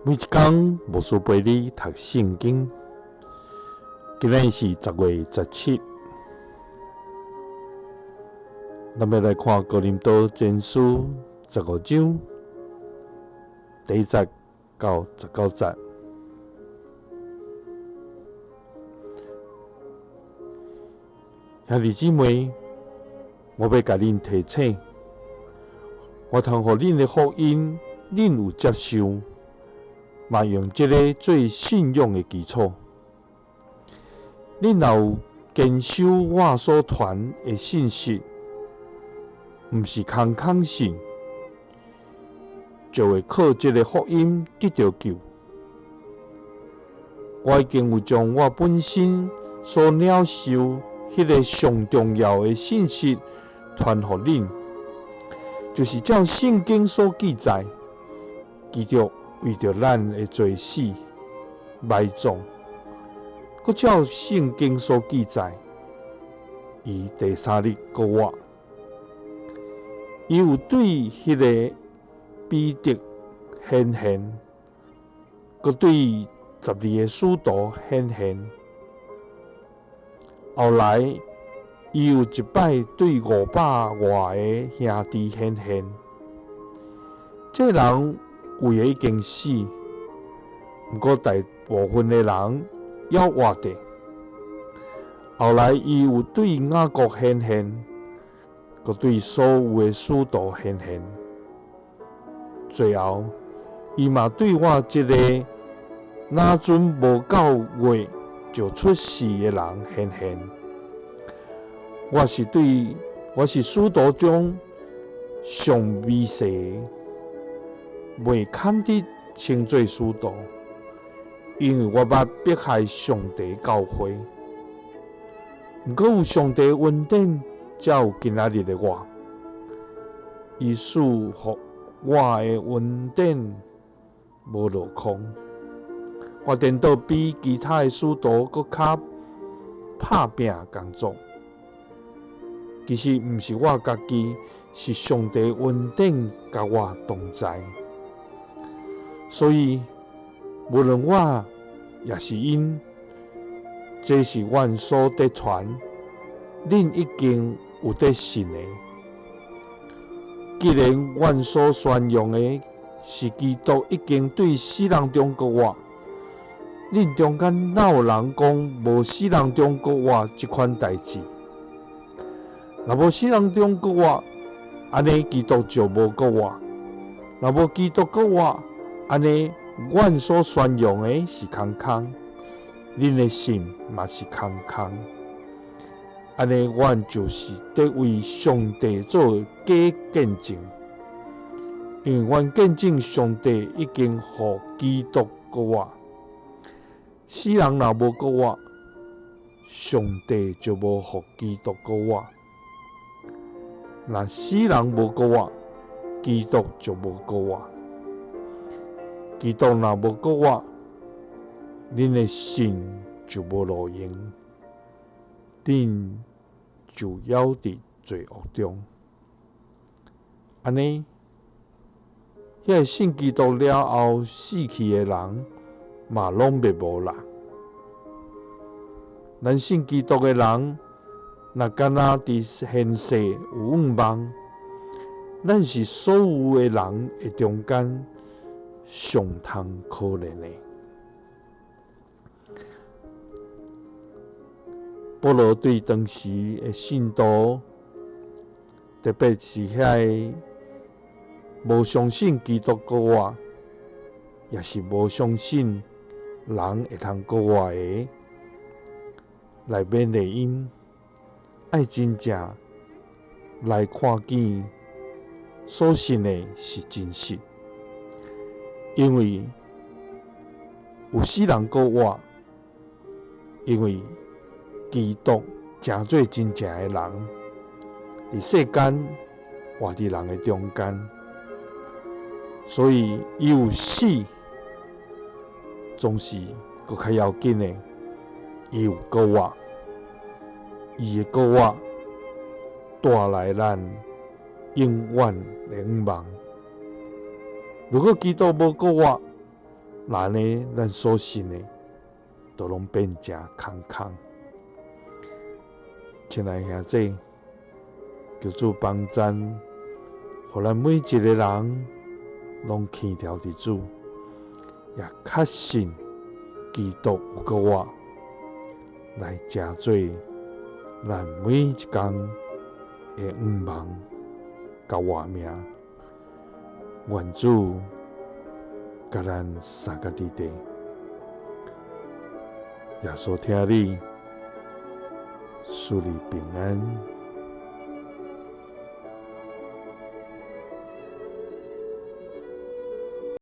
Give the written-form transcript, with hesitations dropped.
每一工牧師陪你讀聖經。今日是10月17，咱欲來看哥林多前書十五章第一節到19節。兄弟姊妹，我欲共恁提醒，我傳予恁的福音，恁有接受，嘛用這个做信仰的基礎。恁若有堅守我所傳的信息，毋是空空信，就會靠這个福音得著救。我已經有將我本身所領受彼个上重要的信息傳予恁，就是照聖經所記載，基督為著咱的罪死、埋葬，閣照聖經所記載，伊第三日復活。伊有對彼个彼得顯現，閣對12个使徒顯現。後來，伊有一擺對五百外个兄弟顯現。這人有的已經死，毋過大部分的人猶活著。後來，伊有對雅各顯現，閣對所有的使徒顯現。最後，伊嘛對我這个若陣無夠月就出世的人顯現。我是使徒中上微細的，袂堪得稱做使徒，因為我捌迫害上帝教會。毋過有上帝恩典，才有今仔日的我。伊賜予我的恩典無落空。我顛倒比其他的使徒閣較拍拚工作。其實毋是我家己，是上帝恩典佮我同在。所以，無論我抑是𪜶，這是阮所得傳，恁已經有得信的。既然阮所宣揚的是基督已經對死人中復活，恁中間哪有人講無死人中復活這款代誌？若無死人中復活，按呢基督就無復活；若無基督復活，按呢阮所宣揚的是空空，恁的信嘛是空空。按呢，阮就是佇為上帝做假見證，因為阮見證上帝已經予基督復活。死人若無復活，上帝就無予基督復活。若死人無復活，基督就無復活。基督若無復活，恁的信就無路用，恁就猶佇罪惡中。按呢，遐个信基督了後死去的人，嘛攏欲無啦。咱信基督的人，若敢若佇現世有向望，咱是所有的人的中間上通可憐的。保羅對當時的信徒，特別是遐个無相信基督復活，抑是無相信人會通復活的，來勉勵𪜶，愛真正來看見所信的是真實，因為有死人復活，因為基督成做真正的人，佇世間活佇人的中間，所以伊有死，總是閣較要緊的，伊有復活，伊的復活帶來咱永遠的向望。如果基督無復活，若按呢，咱所信的都攏變成空空。親愛兄弟，求主幫贊，予咱每一个人攏牽牢佇主，也確信基督有閣活，來成做咱每一工的向望佮活命。願主佮咱相佮佇地，耶穌疼你，賜你平安。